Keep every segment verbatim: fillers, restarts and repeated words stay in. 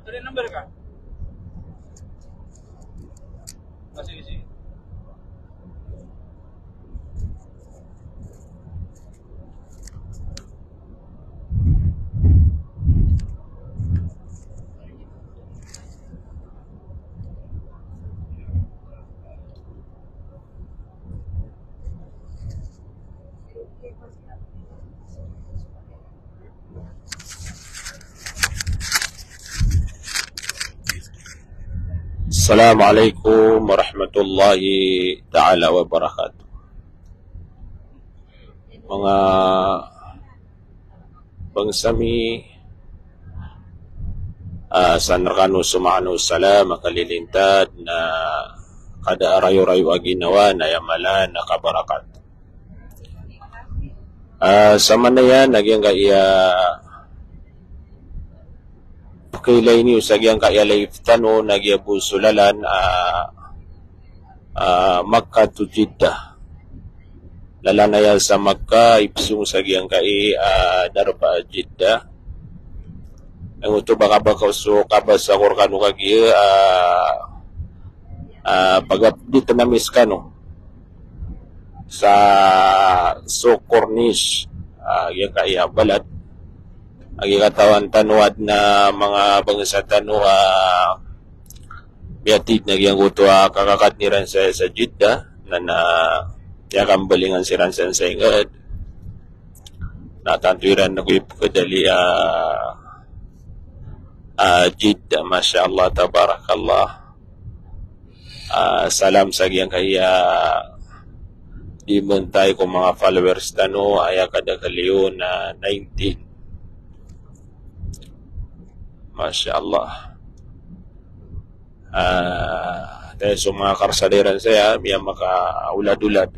Ada number ka? Ah, sige, sige. Assalamu alaikum warahmatullahi taala wabarakatuh. Manga bangsa mi, ah, san rekano so maana o salam a kalilintad na kada a rayorayo a ginawa na aya mala na kabarakat. Ah, samanaya na giyangkaya pakailay niyo sa giyangkaya live tano na giya bo so lalan, ah, ah, Makkah to Jeddah. Lalan aya sa Makkah, ipsong sa giyangkai, ah, darpa a Jeddah. Aya oto ba ka ba ka so kabasa ko rekano kagiya, ah, ah, pag-update ami sekano sa so Corniche, ah, giyangkaya balad. Agi katawan tano aden a manga bangsa tano a miyatid na giyangkoto a kakakadn iran sa, sa Jeddah, na, na miyakambalingan siran san sa inged. Na tanto iran na ko ipekadali a, a Jeddah, masha Allah, tabarakallah. Ah, salam sa giyangkaya di mentay ko manga followers tano, aya kadakl iyo na nineteen. Masha Allah. Ah, taya so manga karsada iran saya, miyamakaolad-olad.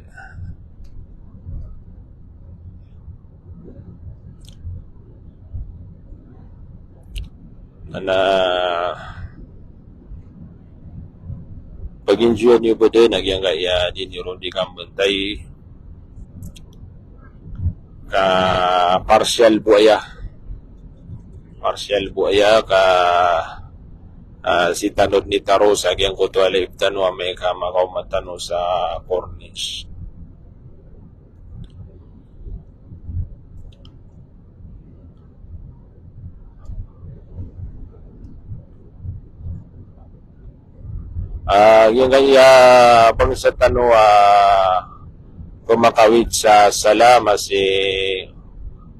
Na paginjoyan iyo bo den a giyangkaya di niyo ron di kambantay ka partial bo aya. Partial bo aya ka, ah, sii tano den i taro sa giyangkoto a live tano amay ka makaoma tano sa Corniche. Ah, giyangkaya bangsa tano a pemakawit sa salam a si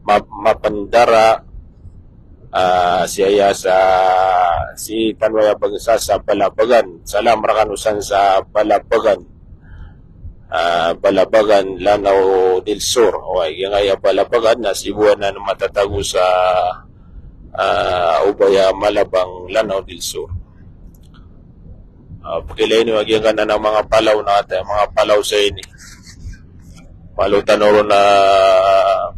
ma-, mapendara, ah, sii aya sa, sii tano aya bangsa sa Balabagan. Salam rekano san sa Balabagan. Ah, Balabagan, Lanao del Sur. Oway, giyangkaya Balabagan na sii bo anan matatago sa, ah, Ubaya, Malabang, Lanao del Sur. Ah, pakailay niyo a giyangkanan a manga Palaw na kata, manga Palaw sa ini. Palaw tano ron a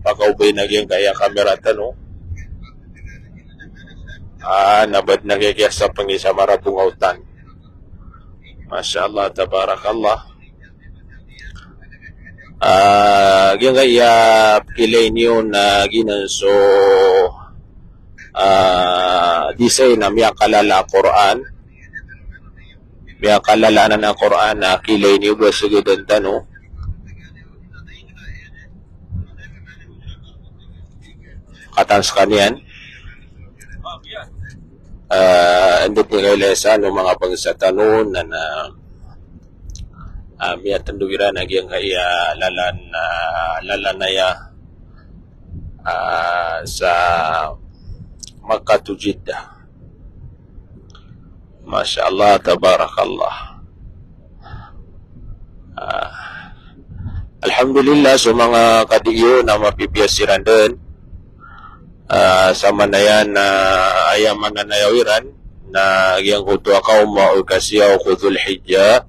pakaobay na giyangkaya kamera tano. Ah, na ba den a kiyakiyasa pengisa marabong a otan. Masha Allah, tabarakallah. Ah, giyangkaya pakailay niyo na giyanan so, ah, design a miyakalala a Qur'an. Miyakalala anan a Qur'an, ah, kailay niyo ba sa giyanan tano. Katan sekaniyan. Ah, anda den i kailay san o manga bangsa tano na, na, ah, miyatendog iran a giyangkaya lalan, ah, lalan aya, ah, sa Makkah to Jeddah. Masha Allah, tabarakallah. Ah, alhamdulillah, so manga kadi iyo na mapipiya siran den. Ah, samanaya na aya mananayaw iran na giyangkoto a kaoma o ikasiyaw ko Dhul Hijjah.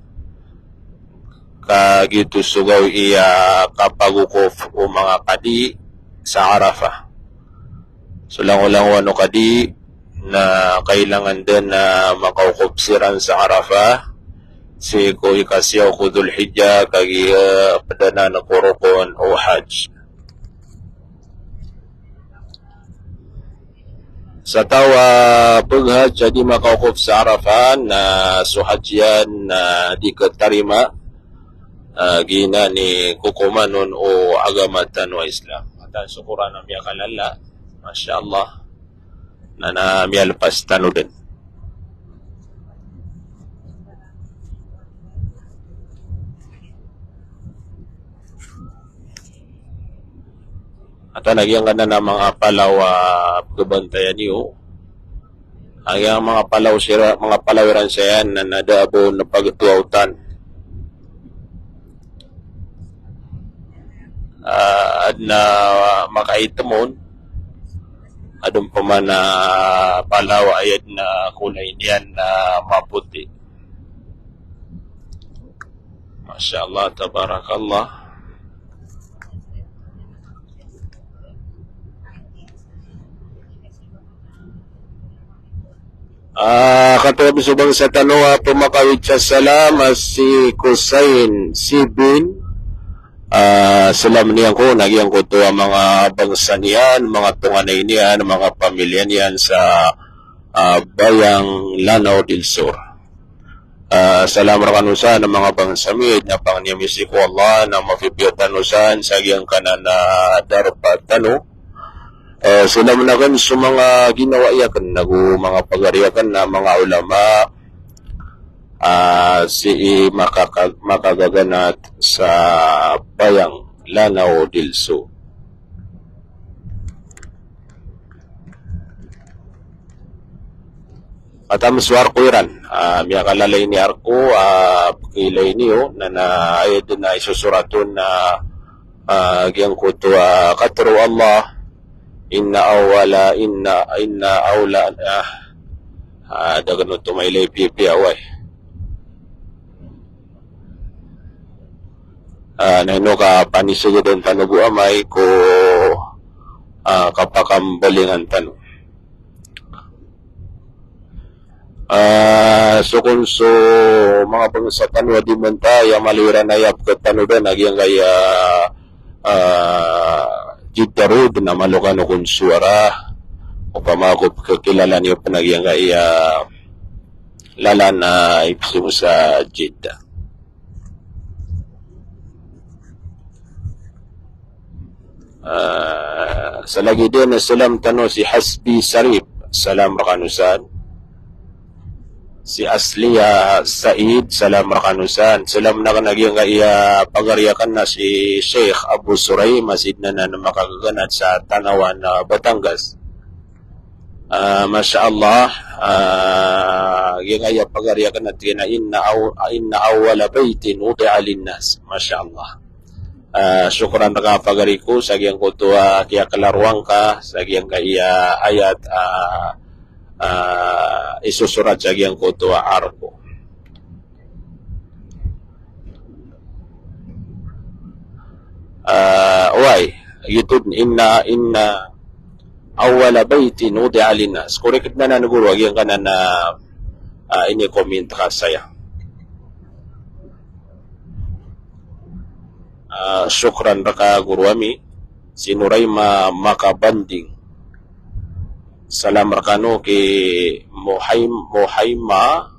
Ka giyoto so gawii a kapagokop o manga kadi sa Arafah. So langolangowan o kadi na kailangan den na makaokop siran sa Arafah sii ko ikasiyaw ko Dhul Hijjah, kagiya, eh, ped anan ko rokon o Hajj. Sa taw a phaghadj a di makawkop sa Arafah na so hadj iyan na di katarima, ah, giyanan i kokoman on o agama tano a Islam. Atan so Qur'an a miyakalala, masha Allah, na, na miyalpas tano dn. Atan a giyangkanan a manga palaw a pkhabantayan iyo. A giyangkai a manga palaw siran, manga palaw iran saya na, na da a ba on pagtoawtan. Ah, adn a makaitm on, adn pman a palaw a aya dn a kolay niyan na mapoti. Masha Allah, tabarakallah. Ah, katawan so bangsa tano a pmakawit sa salam a si Kusain Sibin. Ah, salam niyan ko, na giyangkoto a manga bangsa niyan, manga tonganay niyan, manga pamilya niyan sa, ah, Bayang Lanao del Sur. Ah, salam rkano san a manga bangsa mi, na pangnin ami sii ko Allah na mapipiya tano san sa giyangkanan a darpa tano. Eh, salam akn so manga ginawai akn ago manga pagari akn a manga ulama, ah, sii makaka-, makagaganat sa Bayang Lanao del Sur. Katawan so arko iran, ah, miyakalala ini arko, ah, pkhailay niyo, na, na aya dn a isosorat on na, ah, giyangkoto a katharo o Allah, inna awwala, inna, inna awla, ah, ah, da kano oto mailay piyapiya, oway. Ah, na ino ka panisagadan tano bo amay ko, ah, kapakambalingan tano. Ah, so kon so manga bangsa tano a di mantaya maloy ran a aya pkhatano dn a giyangkaya, ah, Jeddah Road na malo kano kon sowara. Opama ko pkhakilala niyo pn a giyangkaya lalan a ipsong sa Jeddah. Ah, sa lagid iyan a salam tano si Hasbi Sarip, salam rkano san. Si Asliya Said, salam rkano san. Salam akn a giyangkaya pagari akn na si Sheikh Abu Suraim, a sii dn anan makagaganat sa Tanauan a Batangas. Ah, masha Allah, ah, giyangkaya pagari akn a tig iyan a inna aw-, inna awwala baytin wudi'a linnas. Masha Allah. Ah, shukran rka pagari ko sa giyangkoto a kiyaklarowan ka sa giyangkaya ayat, ah, ah, isosorat sa giyangkoto a arko. Ah, oway, giyoto dn, inna, inna awwala baytin wudi'a linnas. Correct dn anan guro a giyangkanan a, ah, ini-comment ka saya. Ah, shukran rka guro ami, si Nuraima Makabanding. Salam rkano ki Muhaim-, Muhaima,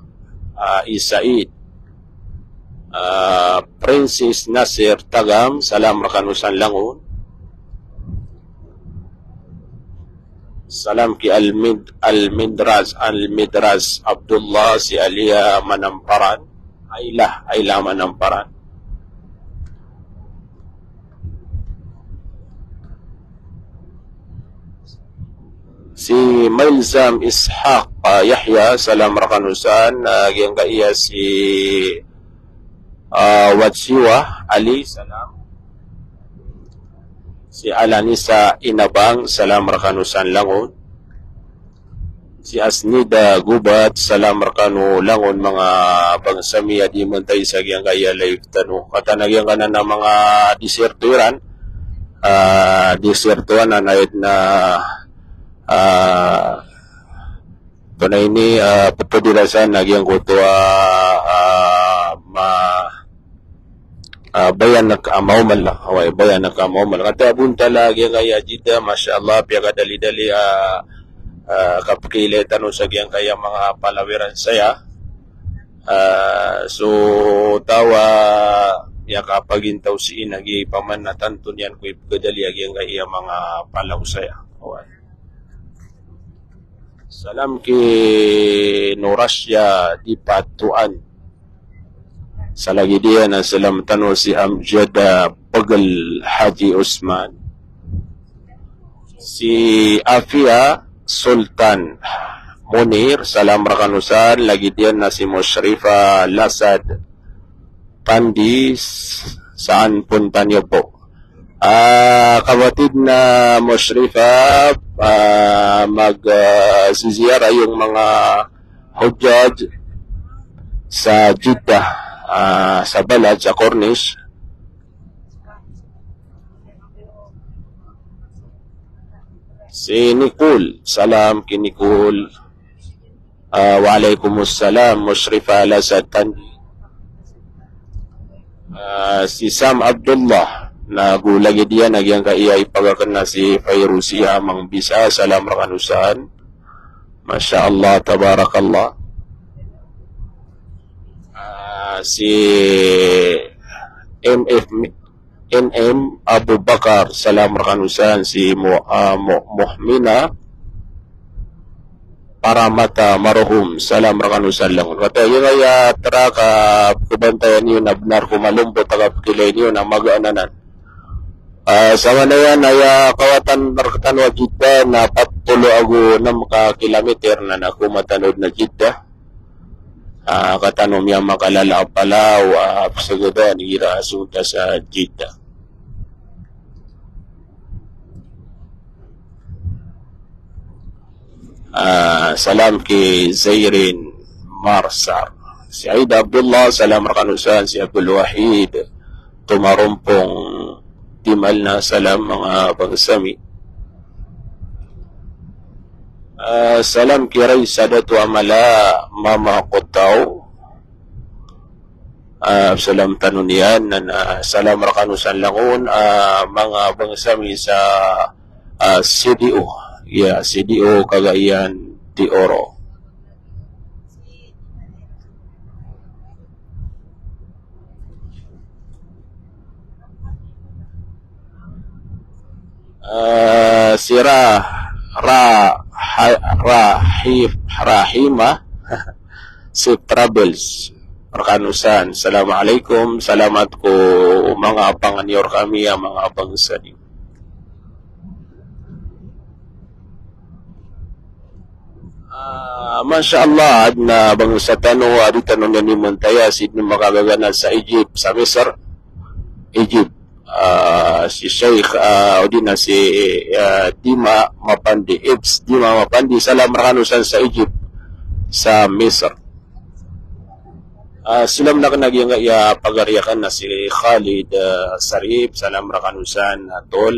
ah, Isaid. Ah, Princess Nasir Tagam, salam rkano san langon. Salam ki Almid-, Almidras, Almidras Abdullah, si Alia Manamparan. Ayla, Ayla Manamparan. Si Mailzam Ishaq, ah, Yahya, salam rkano san, ah, giyangkaya si, ah, Watsiwa Ali, salam. Si Alanisa Inabang, salam rkano san langon. Si Asnida Gubat, salam rkano langon manga bangsa mi a di mantaya sa giyangkaya live tano. Katawan a giyangkanan a manga desierto iran, ah, desierto anan a aya dn a, ah, tonaa ini, ah, ptodirasan a giyangkoto a, ah, ma- Ah, bayanak a maomal, oway, bayanak a maomal. Katawan a bontal a giyangkaya Jeddah, masha Allah, piyakadalidali a, ah, kapkhailay tano sa giyangkaya manga palaw iran saya. Ah, so taw a miyakapagintaw sii na giya i paman na tanto niyan ko ipkhadali a giyangkaya manga palaw saya. Oway. Salam ki Norasya di Patuan. Sa lagid iyan a salam tano si Amjad, ah, Pagel Haji Usman. Si Afia Sultan Munir, salam rkano san, lagid iyan na si Mushrifa Lasad Tandi, s-, saan punta niyo po. Ah, kapatid na Mushrifa, ah, mag, ah, ziziyara yung mga hujjaj sa Jeddah, ah, sa Balad, sa Corniche. Si Nicole, salam ki Nicole. Ah, wa alaikumus salam, Mushrifa Lasad Tandi. Ah, si Sam Abdullah, na go lagid iyan a giyangkaya ipagakn na si Fairusi a Mang Bisa, salam rkano san. Masha Allah, tabarakallah. Ah, si M F M-, N M Abubakar, salam rkano san, si Mu-, ah, Mu-, Muhmina Paramata Maruhum, salam rkano san langon. Katii giyangkaya trak a pkhabantayan iyo na bnar ko malombot a kapkhailay niyo na magaan anan. Ah, samanaya na aya kawatan rktano a Jeddah na pat polo ago nem ka kilometer na, na ko matano dn a Jeddah. Ah, katano miyamakalala a palaw a pzagadan igira sonta sa Jeddah. Ah, salam ki Zairin Marsar. Si Aida Abdullah, salam rkano san, si Abdul Wahid Tomarompong Timal na salam, manga bangsa mi. Ah, salam ki Raisa Dato Amala, Mama Kotaw. Ah, salam tano niyan, na, na salam rkano san langon, ah, manga bangsa mi sa, ah, C D O. Ya, C D O Cagayan de Oro. Ah, si Ra-, Ra-, Ha-, Rahif-, Rahima, si Travels. Rkano san, assalamu alaikum, salamat ko manga pangni rkami a manga bangsa niyo. Ah, masha Allah, adn a bangsa tano a di tano niyan imantayan, si dn makagaganad sa Egypt, sa Misr, Egypt. Ah, si Sheikh, ah, odi na si, ah, Dima Mapandi, Ibs Dima Mapandi, salam rkano san sa Egypt, sa Misr. Ah, salam na kna giyangkaya pagari akn na si Khalid, ah, Sarip, salam rkano san, ah, tol.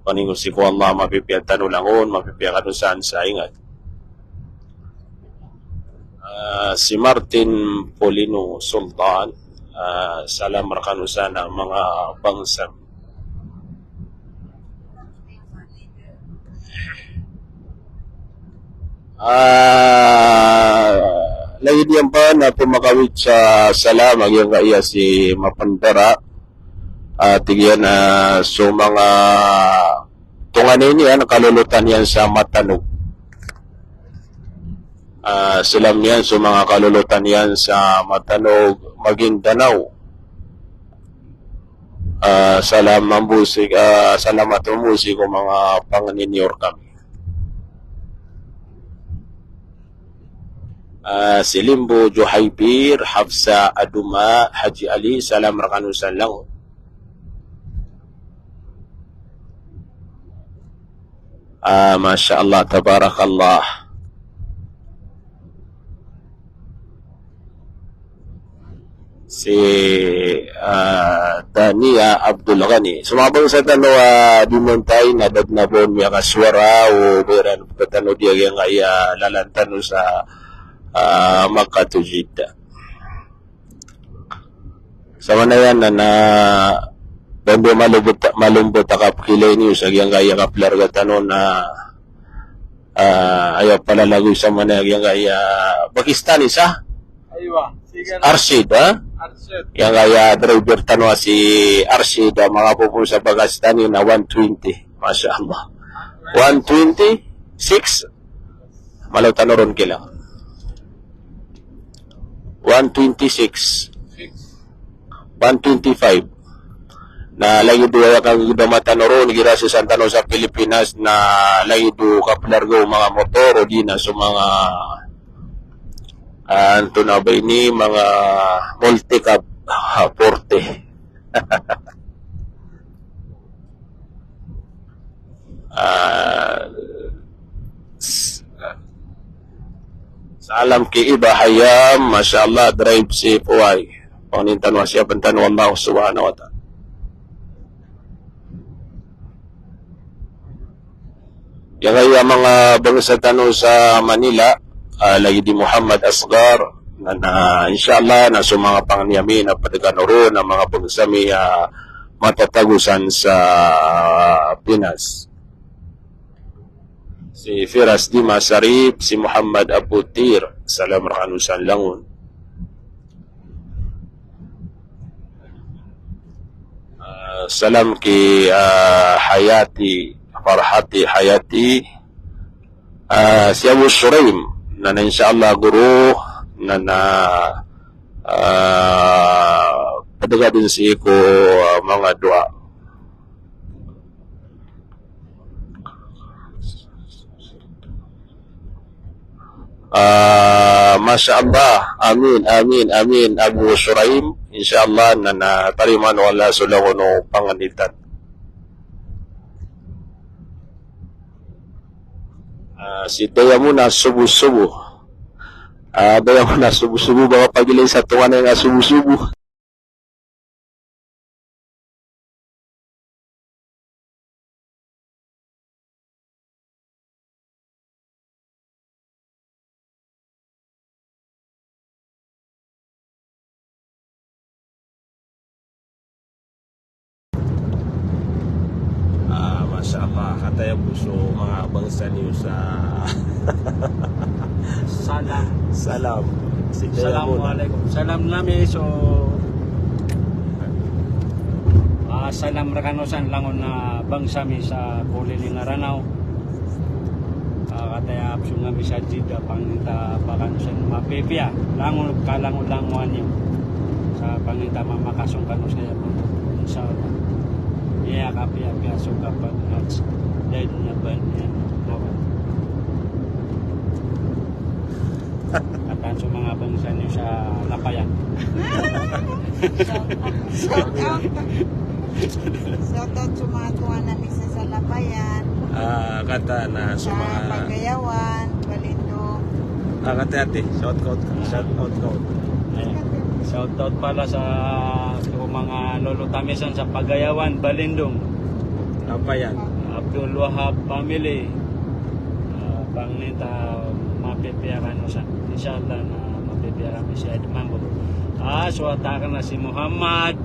Paningo sii ko Allah, mapipiya tano langon, mapipiya kano san sa ingat. Ah, si Martin Polino Sultan, ah, salam rkano san a manga bangsa. Ah, lagid iyan pn a pmakawit sa salam a giyangkaya si Mapandara. Ah, tig iyan a so manga tonganay niyan, kalolotan iyan sa Matanog. Ah, salam iyan so manga kalolotan iyan sa Matanog, Maguindanao. Ah, salam mambo sii, ah, salamat mambo sii ko manga pangni niyo rkami. Ah, si Limbo Juhaybir, Hafsa Aduma, Haji Ali, salam rkano san langon. Ah, masha Allah, tabarakallah. Si, ah, Dania Abdul Ghani. So manga bangsa tano a di mantayan na da dn a ba on miyakasowara o ba iran pkhatano di a giyangkaya lalan tano sa, ah, Makkah to Jeddah. Samanaya na, na, ba on malombot, malombot a kapkhailay niyo sa giyangkaya kaplarga tano na, Ah, aya palalagoy sa manaya giyangkaya Pakistani sa? Aywa, sige na. Arshid, ha? Arshid. Giyangkaya driver tano a si Arshid, a manga popoon sa Pakistani na one twenty. Masha Allah. One twenty-six. Malaw tano ron kila. One twenty-six. One twenty-five. Na lagid o aya kagdama tano ron, igira sisan tano sa Pilipinas, na lagid o kapelarga o manga motor, odi na so manga, ah, antonaa ba ini, manga multicab, ah, forty. Ah, s-, salam ki Iba Hayam, masha Allah, drive safe, oway. Pangnin tano a siyapen tano o Allah subhanahu wa ta'ala. Giyangkaya manga bangsa tano sa Manila, ah, lagid i Muhammad Asghar, na, na, insha Allah, na so manga pangni ami na ped kano ron a manga bangsa mi, ah, matatago san sa Pinas. Si Firas Dima Sarip, si Muhammad Abu Tir, salam rekano san langon. Ah, salam ki, ah, Hayati, Farhati Hayati. Ah, si Abu Shuraim, na, na insha Allah guro, na, na, ah, ped ka den sii ko, ah, manga doa. Ah, masha Allah. Amin, amin, amin, Abu Shuraim. Insha Allah, na, na tarimaan o Allah so langon o pangenditan. Ah, si Dayamona Sobo-sobo. Ah, Dayamona Sobo-sobo, ba kapagilay sa tonganay nga Sobo-sobo. Ah, masha Allah, kataya bo so manga bangsa niyo sa Salam. Salam. Assalamu alaikum. Salam nami so, ah, salam rekano san langon a bangsa mi sa Poliling a Ranao. Ah, kataya absong ami sa Jeddah, pangnin ta ba kano san mapipiya. Langon, kalangolangowan iyo. Sa pangnin ta mamakasong kano saya, insha Allah. Iya, kapiyapiya so kapag nats. Dahil na ba niyan. Kataan so manga bangsa niyo sa Lapayan. Shout out. Shout out so manga tonganay ami sa, sa Lapayan. Ah, kataan so manga Pagayawan, Balindong. Ah, kataan ati. Shout out, shout out. Eh, shout out pala sa, so manga lolo tami san sa Pagayawan, Balindong. Lapayan. Abdul Wahab family. Ah, pangnin ta mapipiya kano san. Insha Allah na mapipiya kami si Ed Mambo. Ah, so wata aken na si Muhammad.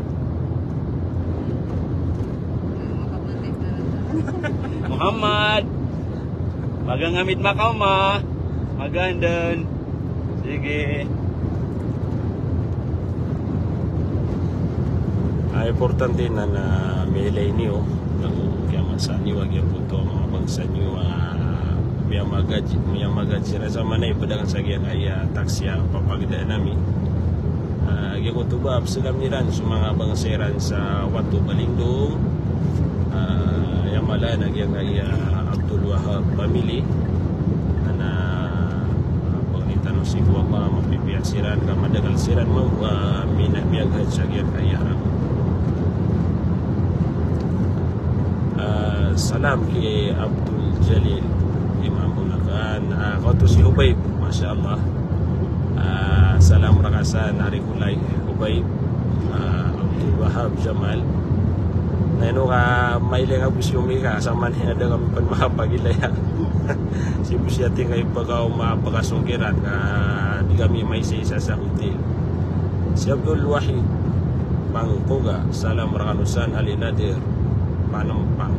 Muhammad. Magang ami ed makaoma. Magaan den. Sige. Ah, importante na, na miilay niyo, nago kiyamasa niyo a giyangkoto a manga bangsa niyo a miyamagad, miyamagad siran sa manay ped aken sa giyangkaya taksi a papagdaan ami. Ah, giyangkoto ba, absalam iran so manga bangsa iran sa Wato Balindong, ah, aya mala na giyangkaya Abdul Wahab family. Na, ah, pangnin tano sii ko Allah, mapipiya siran, ka madakel siran ma, ah, mina, miyagad sa giyangkaya Arab. Ah, salam ki Abdul Jalil, Imam Bunakan, ah, kaoto si Hubayb, masha Allah. Ah, salam reka san, ari ko lay, Hubayb, ah, Abdul Wahab Jamal. Na ino ka mailay nga bo si Omi ka, sa manay a da kami pen makapagilaya. Sii bo si Ate nga ipakaoma, pakasong kiran, ka di kami maisaisa sa hotel. Si Abdul Wahid Pangkoga, salam reka no san Ali Nadir Panempang.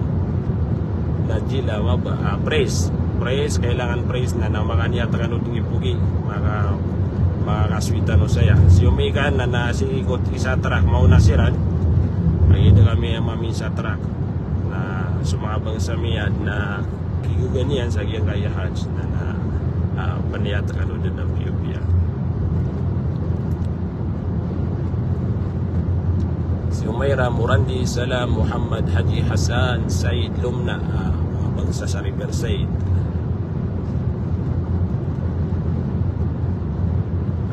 Najila, maba, ah, praise. Praise, kailangan praise na, na makaniyat kano dn i pogi. Maka, makakaswi tano saya. Si Omi kan na, na si got isa trak, maona siran. Lagid kami a mamin sa trak. Na so manga bangsa mi a adn a kigaga niyan sa giyangkaya Hajj na, na, ah, paniyat kano dn a piyapiya. Si Umaira Morandi, salam, Muhammad Haji Hassan, Said Lumna, ah, manga bangsa sa Riverside.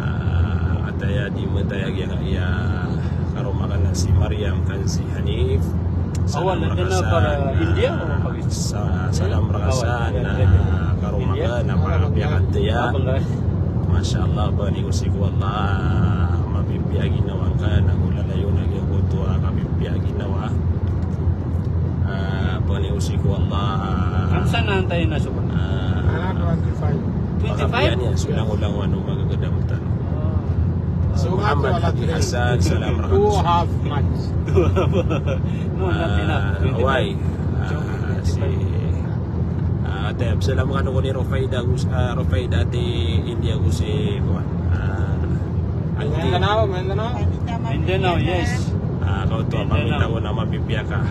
Ah, ataya di mataya giyangkaya karoma akn a si Mariam kan si Hanif. Salam rka san, ah, sa-, salam rka san, ah, karoma akn a pakapiya akn taya. Masha Allah, pangni ko sii ko Allah, mapipiya a ginawa ngka, nago lalayon a giyangkoto a kapipiya a ginawa. Ah, pangni ko sii ko Allah. Kamsan na antay na so ba? Ah, twenty-five. Pakapiya niyan so langolangon o magagadamotan. So, Muhammad Haji Hassan, salam rka. Two half months. No, not enough. Ah, why? Ah, si, ah, tayeb, salam kano ko ni Rofaida, Gus-, ah, Rofaida, ati India, Gus-, eh, kuwan. Ah, ati Mindanao, Mindanao. Mindanao, yes. Ah, kaoto a pamita ko na mapipiya ka.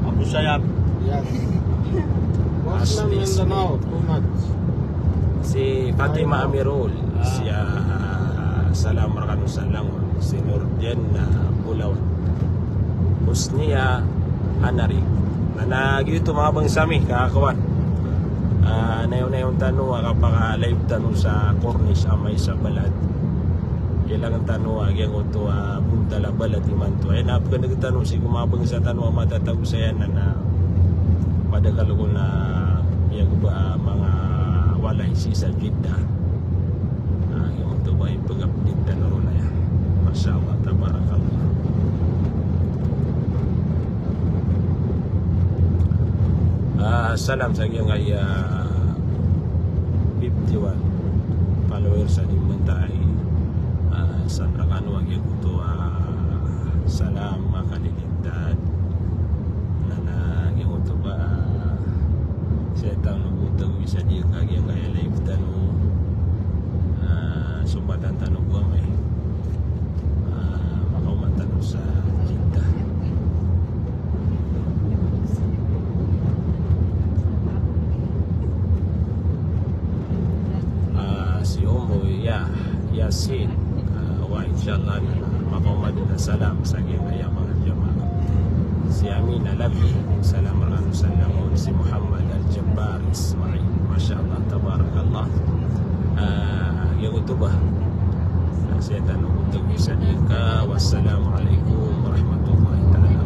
Abu Sayyaf. Yes. Muslim Mindanao, too much. Si Fatima Amirul, siya, ah, salam rkano sa langon. Si Nurdian, ah, Bulawan. Husnia Anarig. Na, na giyoto manga bangsa mi, kakawan. Ah, nayon-nayon tano a kapaka-live tano sa Cornish amay sa balad. Kailangan tano a giyangkoto a bontal a balad imanto. Aya na pkhan'g tano sii ko manga bangsa tano a matatago saya na, na madakl ko na miyagba a manga walay sii sa Jeddah. Ah, giyangkoto ba i pag-update tano ron aya. Masha Allah, tabarakallah. Ah, salam sa giyangkaya fifty-one followers a di mantay. Ah, san rkano a giyangkoto a salam a kalilintad. Na, na giyangkoto ba, ah, saya tano bo tago isa di ka giyangkaya live tano. Ah, sombatan tano bo amay. Ah, makaoma tano sa Jeddah. Ah, si Omo, ya, Yasin. Ah, wa, insha Allah, makaoma dn a salam sa giyangkaya manga jamaah. Si Amina Labi, salam rkano sa langon. Si Muhammad Al-Jabbar Ismail. Masha Allah, tabarakallah. Ah, giyangkoto ba. Saya tano bo tago isa di ka. Wassalamu alaikum warahmatullahi taala